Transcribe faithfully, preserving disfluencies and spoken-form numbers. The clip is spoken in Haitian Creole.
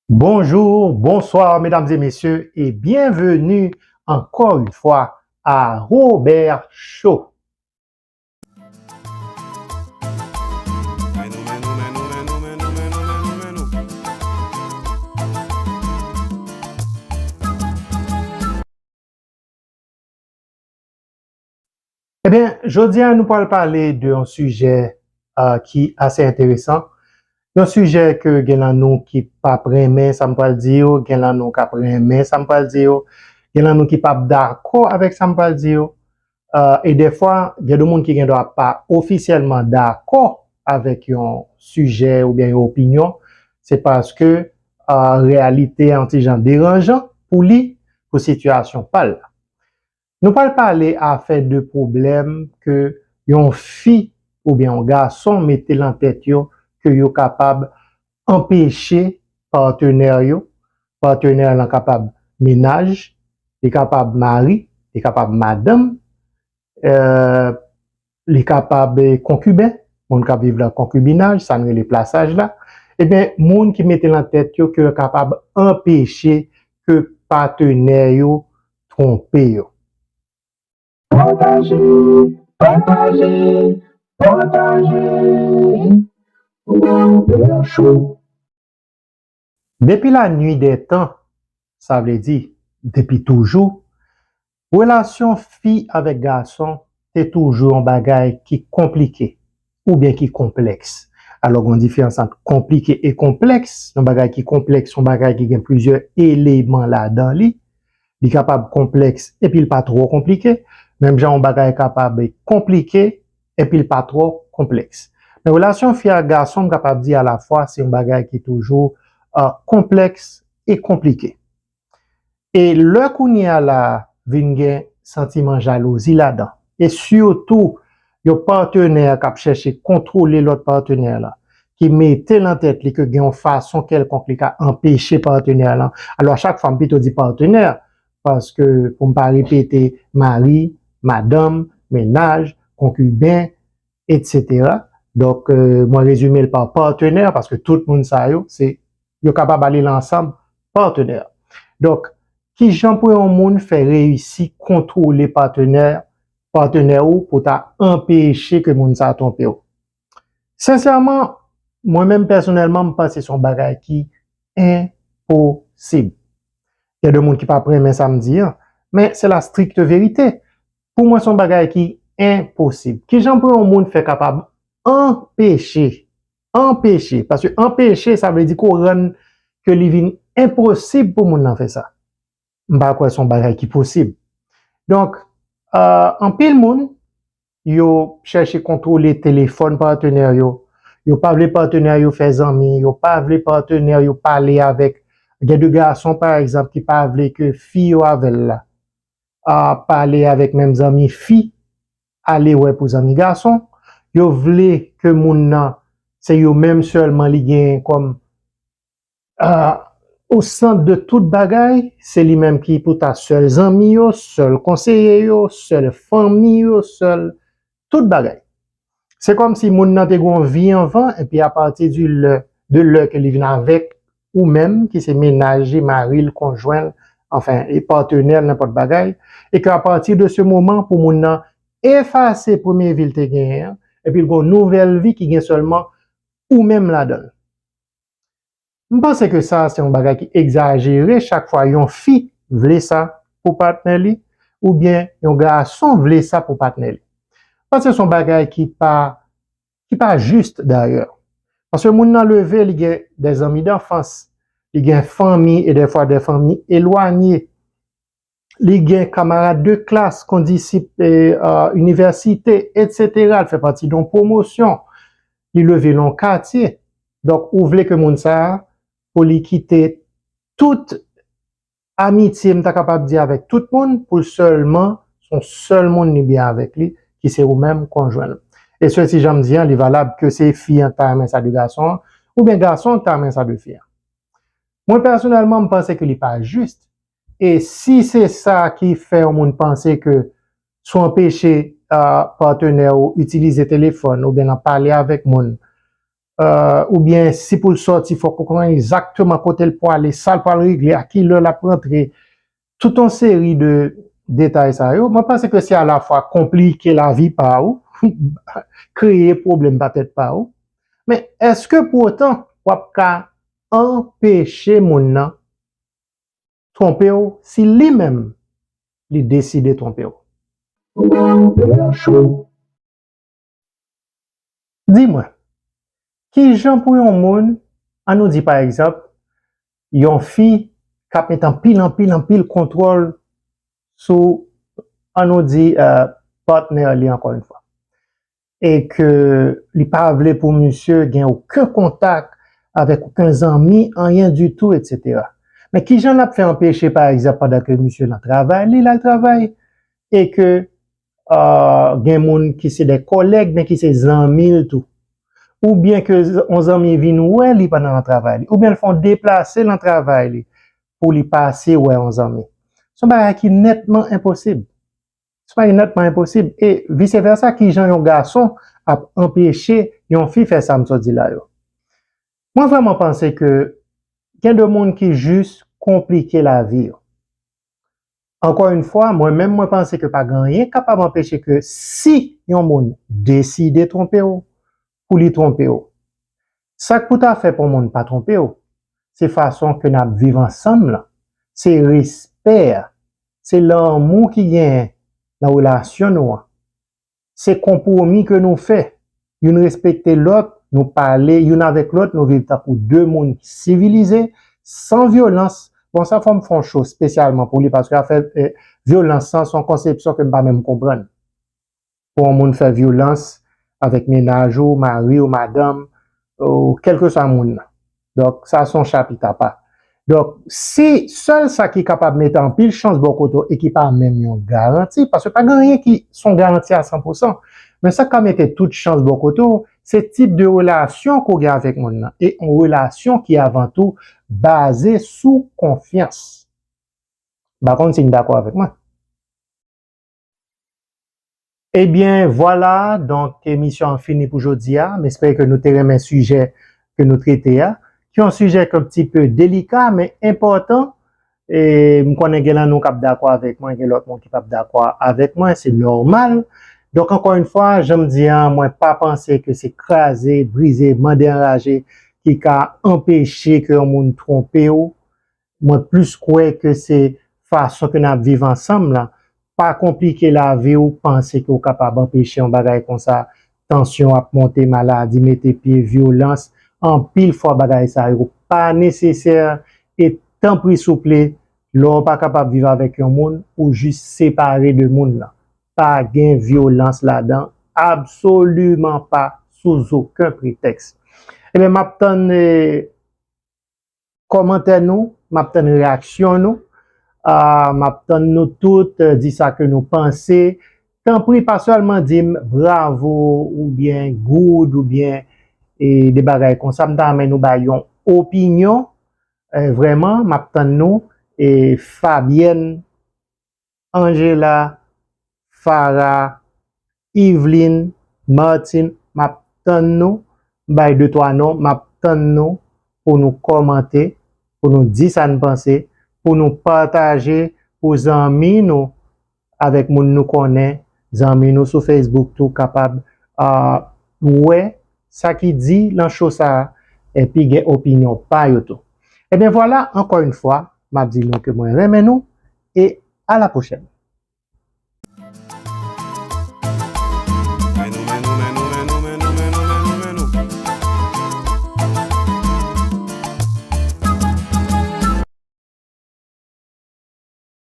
Bonjour, bonsoir, mesdames et messieurs, et bienvenue encore une fois à Robert Show. Ebyen, jodi a nou pral pale de yon sijè, ah, ki ase enteresan. Yon sijè ke gen nan nou ki p ap renmen sa m pral di yo, gen nan nou k ap renmen sa m pral di yo, gen nan nou ki p ap dakò avèk sa m pral di yo. Ah, e dèfwa, gen de moun ki gen dwa pa ofisyèlman dakò avèk yon sijè oubyen yon opinyon, se paske, ah, reyalite a yon ti jan deranjan pou li, pou sitiyasyon pa l la. Nou pral pale afè de pwoblèm ke yon fi oubyen yon gason mete lan tèt yo ke yo kapab anpeche patnè yo. Patnè lan kapab mennaj, li kapab mari, li kapab madanm, eh, li kapab, eh, konkiben, moun k ap viv nan konkibinaj, sa n rele plasaj la. Ebyen, moun ki mete lan tèt yo ke yo kapab anpeche ke patnè yo twonpe yo. Pataje, pataje, pataje. Robert Show. Depi la nuit des temps, sa vle di, depi toujou, relasyon fi avèk gason te toujou yon bagay ki konplike oubyen ki konplèks. Alò, gen yon diferans ant konplike e konplèks. Yon bagay ki konplèks, yon bagay ki gen plizyè eleman ladan li. Li kapab konplèks epi l pa twò konplike. Menm jan yon bagay kapab konplike epi l pa twò konplèks. Men relasyon fi ak gason, m kapab di alafwa, se yon bagay ki toujou, ah, konplèks e konplike. E lè kounye a la vin gen santiman jalouzi ladan, e sitou yon patnè k ap chèche kontwole lòt patnè la, ki mete lan tèt li ke gen yon fason kèlkonk li ka anpeche patnè lan. Alò, a chak fwa, m pito di patnè, paske pou m pa repete mari, madanm, mennaj, konkiben, etsetera. Donk, euh, mwen rezime l pa patnè, paske tout moun sa yo, se, yo kapab ale lan ansanm, patnè. Donk, kijan pou yon moun fè reyisi kontwole patnè, patnè ou pou ta anpeche ke moun sa twonpe w? Sensèman, mwen menm pèsonèlman, m panse se yon bagay ki enposib. Gen de moun ki p ap renmen sa m di an, men se la strikte verite. Pou mwen, se yon bagay ki enposib. Kijan pou yon moun fè kapab anpeche, anpeche, paske anpeche, sa vle di ke w rann ke li vin enposib pou moun nan fè sa. M pa kwè se yon bagay ki posib. Donk, euh, anpil moun, yo chèche kontwole telefòn patnè yo. Yo pa vle patnè yo fè zanmi, yo pa vle patnè yo pale avèk, gen de gason, pa egzanp, ki pa vle ke fi yo avè l la, a, pale avèk menm zanmi fi, ale wè pou zanmi gason. Yo vle ke moun nan, se yo menm sèlman li genyen kòm, a, o sant de tout bagay, se li menm ki pou ta sèl zanmi yo, sèl konseye yo, sèl fanmi yo, sèl tout bagay. Se kòmsi moun nan te gen yon vi anvan, epi apati di lè, de lè ke li vin avèk ou menm, ki se mennaj li, mari l, konjwen l, anfen, e patnè l, nenpòt bagay, e ke apati de se moman pou moun nan efase premye vi l te genyen an, epi l gen yon nouvèl vi ki gen sèlman ou menm ladan l. M panse ke sa se yon bagay ki egzajere chak fwa yon fi vle sa pou patnè li, oubyen yon gason vle sa pou patnè li. M panse se yon bagay ki pa, ki pa jis dayè. Paske moun nan leve, li gen de zanmi danfans, li gen fanmi, e dèfwa de fanmi elwanye. Li gen kamarad de klas, kondisip, e, a, inivèsite, etsetera. L fè pati de yon pwomosyon. Li leve nan yon katye. Donk, ou vle ke moun sa a, pou li kite tout amitye, m ta kapab di, avèk tout moun, pou l sèlman, se yon sèl moun li byen avèk li, ki se ou menm, konjwen l. E se ti jan m di an, li valab ke se fi an ta renmen sa de gason an, oubyen gason an ta renmen sa de fi an. Mwen, pèsonèlman, m panse ke li pa jis. E si se sa ki fè yon moun panse ke si w anpeche, a, patnè ou itilize telefòn oubyen nan pale avèk moun, euh, oubyen si pou l sòti, fòk ou konnen egzakteman kote l pwale, sa l pral regle, a ki lè l ap rantre, tout yon seri de detay sa yo. Mwen panse ke se alafwa konplike lavi pa ou, kreye pwoblèm pa tèt pa ou. Men èske pou otan w ap ka anpeche moun nan twonpe w si li menm li deside twonpe w? Di mwen, ki jan pou yon moun, an nou di pa egzanp, yon fi k ap met anpil, anpil, anpil kontwòl sou, an nou di, euh, patnè li, ankò yon fwa, e ke li pa vle pou misye gen okenn kontak avèk okenn zanmi, anyen ditou, etsetera. Men ki jan l ap fè anpeche, pa egzanp, pandan ke misye nan travay li, l al travay, e ke, euh, gen moun ki se de kòlèg, men ki se zanmi l tou. Oubyen ke z- yon zanmi vin wè li pandan nan travay li. Oubyen l fè yon deplase nan travay li pou li pase wè yon zanmi. Se yon bagay ki nètman enposib. Se yon bagay nètman enposib. E vise vèsa, ki jan yon gason ap anpeche yon fi fè sa m sot di la yo? Mwen vrèman panse ke gen de moun ki jis konplike lavi yo. Ankò yon fwa, mwen menm, mwen panse ke pa gen anyen k kapab anpeche ke si yon moun deside twonpe w, pou li twonpe w. Sa k pou ta fè pou yon moun pa twonpe w, se fason ke n ap viv ansanm lan, se respè a, se lanmou ki genyen nan relasyon nou an. Se konpwomi ke nou fè. Youn respekte lòt, nou pale youn avèk lòt, nou viv tankou de moun sivilize, san vyolans. Bon, sa fò m fè yon show espesyalman pou li, paske afè, eh, vyolans lan, se yon konsepsyon ke m pa menm konprann. Pou yon moun fè vyolans avèk mennaj ou, mari w, madanm, ou kèlkeswa moun nan. Donk, sa se yon chapit apa. Donk, si sèl sa ki kapab mete anpil chans bò kote w e ki pa menm yon garanti, paske pa gen anyen ki se yon garanti a san pou san, men sa k ka mete tout chans bò kote w, se tip de relasyon ke w gen avèk moun nan. E yon relasyon ki avan tou baze sou konfyans. M pa konn si n dakò avèk mwen. Ebyen, vwala, donk, emisyon an fini pou jodi a. M espere ke nou te renmen sijè ke nou trete a, ki yon sijè ki yon ti pe delika, men enpòtan. E m konnen gen nan nou k ap dakò avèk mwen, gen lòt moun ki p ap dakò avèk mwen, se nòmal. Donk, ankò yon fwa, jan m di an, mwen pa panse ke se kraze, brize, mande anraje ki ka anpeche ke yon moun twonpe w. Mwen plis kwè ke se fason ke n ap viv ansanm lan. Pa konplike lavi w, panse ke w kapab anpeche yon bagay konsa. Tansyon ap monte, maladi, mete pye, vyolans. Anpil fwa bagay sa yo pa nesesè. E tanpri souple, lè w pa kapab viv avèk yon moun, ou jis separe de moun nan. Pa gen vyolans ladan, absoliman pa, sou okenn pretèks. Ebyen, m ap tann, eh, kòmantè nou, m ap tann reyaksyon nou. Ah, m ap tann nou tout, eh, di sa ke nou panse. Tanpri, pa sèlman di m bravo oubyen good oubyen, eh, de bagay konsa. M ta renmen nou bay yon opinyon. Eh, vrèman, m ap tann nou. Eh, Fabyèn, Angela, Farah, Yveline, Martine, m ap tann nou. M bay de twa non, m ap tann nou pou nou kòmante, pou nou di sa n panse, pou nou pataje, pou zanmi nou avèk moun nou konnen, zanmi nou sou Facebook tou kapab, ah, wè sa ki di nan show sa a, epi gen opinyon pa yo tou. Ebyen vwala, ankò yon fwa, m ap di nou ke mwen renmen nou, e a la pwochèn.